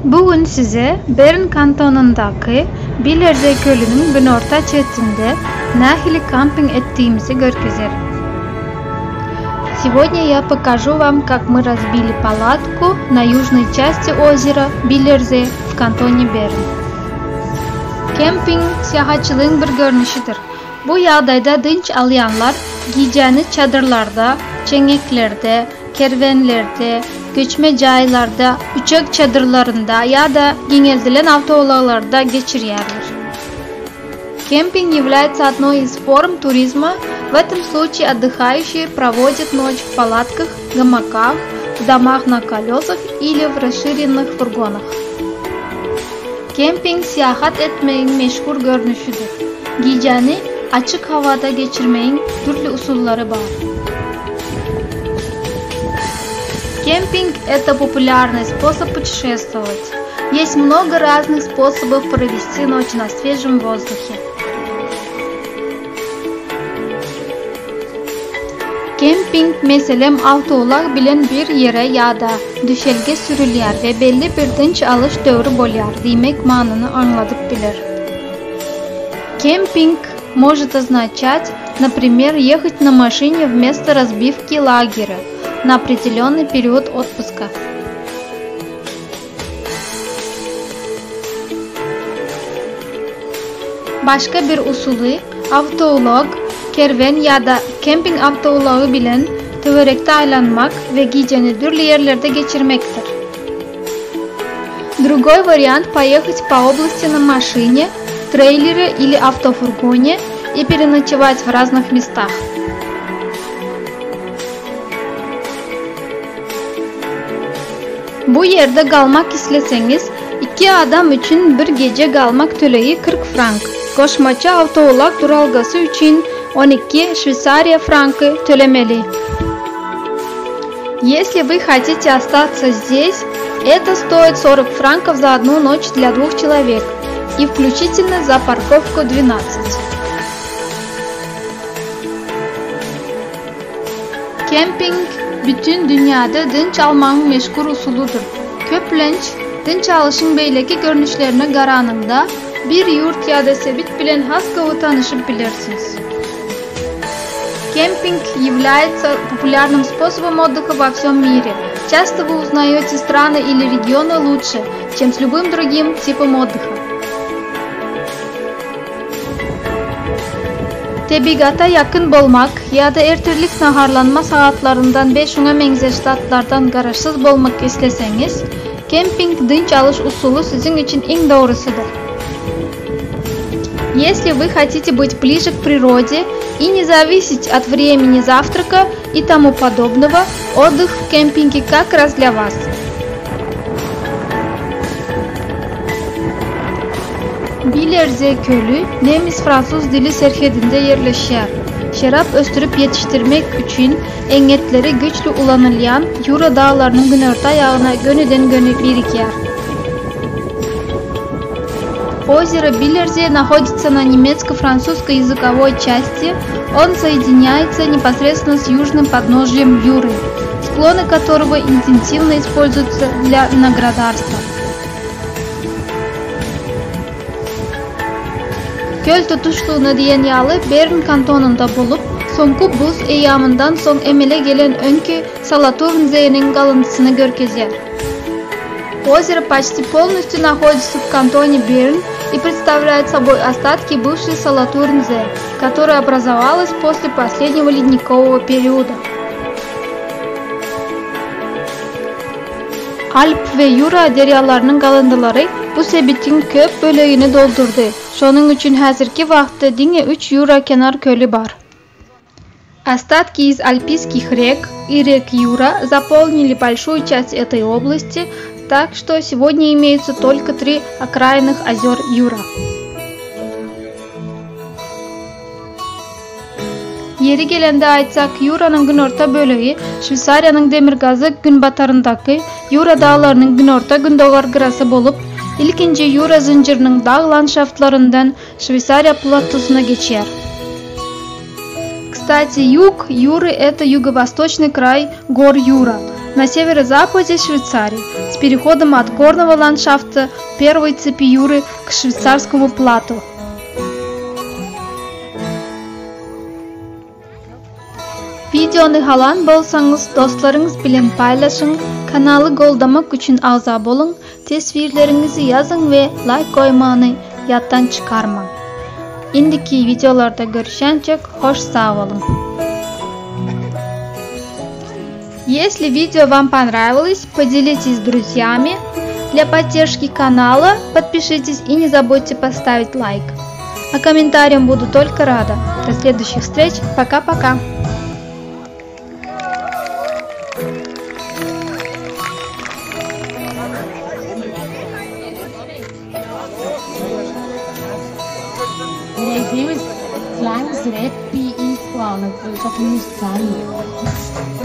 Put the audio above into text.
Bu gün size Bern kantonyndaky Bilerze kölüniň günorta çetinde nähili kamping etdigimizi görkezerin. Сегодня я покажу вам, как мы разбили палатку на южной части озера Билерзе в кантоне Берн. Kemping syýahatçylygyň bir görnüşidir. Bu ýagdaýda dynç alýanlar gijäni çadyrlarda, çeňňeklerde, kerwenlerde, göçme jaýlarda, üçek çadyrlarynda ýa-da giňeldilen awtoulaglarda geçirýärler. Кемпинг является одной из форм туризма, в этом случае отдыхающие проводят ночь в палатках, гамаках, в домах на колесах или в расширенных фургонах. Kemping syýahat etmegiň meşhur görnüşidir. Gijäni açyk howada geçirmegiň dürli usullary bar. Кемпинг это популярный способ путешествовать. Есть много разных способов провести ночь на свежем воздухе. Kemping, meselem, awtoulag bilen bir ýere ýa-da düşelge sürülýär we belli bir dynç alyş döwri bolýar diýmek manyny aňladyp biler. Kemping может означать, например, ехать на машине вместо разбивки лагеря на определенный период отпуска. Başga bir usuly, awtoulag, kerwen ýa-da kemping awtoulagy bilen töwerekde aýlanmak we gijäni dürli ýerlerde geçirmekdir. Другой вариант поехать по области на машине, трейлере или автофургоне и переночевать в разных местах. Bu ýerde galmak isleseňiz, iki adam üçin bir gije galmak tölegi 40 frank, goşmaça awtoulag duralgasy üçin 12 şweýsariýa franky tölemeli. Если вы хотите остаться здесь, это стоит 40 франков за одну ночь для двух человек и включительно за парковку 12. Kemping bütin dünýäde dynç almagyň meşhur usulydyr. Köplenç, dynç alyşyň beýleki görnüşlerine garanyňda, bir ýurt ýa-da sebit bilen has gowy tanyşyp bilersiňiz. Кемпинг является популярным способом отдыха во всем мире. Часто вы узнаете страны или регионы лучше, чем с любым другим типом отдыха. Tebigata ýakyn bolmak ýa-da ertirlik naharlanma sagatlaryndan we şuňa meňzeş zatlardan garaşsyz bolmak isleseňiz, kemping dynç alyş usuly siziň üçin iň dogrusydyr. Если вы хотите быть ближе к природе и не зависеть от времени завтрака и тому подобного, отдых в кемпинге как раз для вас. Bilerze köli nemis-fransuz dili serhedinde ýerleşýär. Şerap ösdürip ýetişdirmek üçin eňňitleri güýçli ulanylýan Ýura daglarynyň günorta aýagyna gönüden-göni birikýär. Озеро Билерзе находится на немецко-французской языковой части, он соединяется непосредственно с южным подножьем Юры, склоны которого интенсивно используются для виноградарства. Köl tutuşlygyna diýen ýaly Bern kantonynda bolup, soňky buz eýýamyndan soň emele gelen öňki Soloturn-Zeeniň galyndysyny görkezýär. Озеро почти полностью находится в кантоне Берн и представляет собой остатки бывшей Солотурн-Зее, которая образовалась после последнего ледникового периода. Alp we Ýura derýalarynyň galyndylary bu sebitiň köp bölegini doldurdy, şonuň üçin häzirki wagtda diňe üç Ýura kenar köli bar. Остатки из альпийских рек и рек Юра заполнили большую часть этой области, так что сегодня имеются только три окраинных озер Юра. Ýeri gelende aýtsak, Ýuranyň günorta bölegi Şweýsariýanyň demirgazyk-günbataryndaky Ýura daglarynyň günorta-gündogar gyrasy bolup, ilkinji Ýura zynjyrynyň dag landşaftlaryndan Şweýsariýa platosyna geçýär. Кстати, юг Юры это юго-восточный край гор Юра. На северо-западе Швейцарии с переходом от горного ландшафта первой цепи Юры к швейцарскому плато. Wideony halan bolsaňyz dostlaryňyz bilen paýlaşyň, kanaly goldamak üçin agza boluň, teswirleriňizi ýazyň we laýk goýmany ýatdan çykarmaň. Indiki wideolarda görüşýänçek hoş sag boluň. Если видео вам понравилось, поделитесь с друзьями. Для поддержки канала подпишитесь и не забудьте поставить лайк. А комментариям буду только рада. До следующих встреч. Пока-пока. Wir haben viel kleines Räppli eingeplant, so ein kleines Zelt.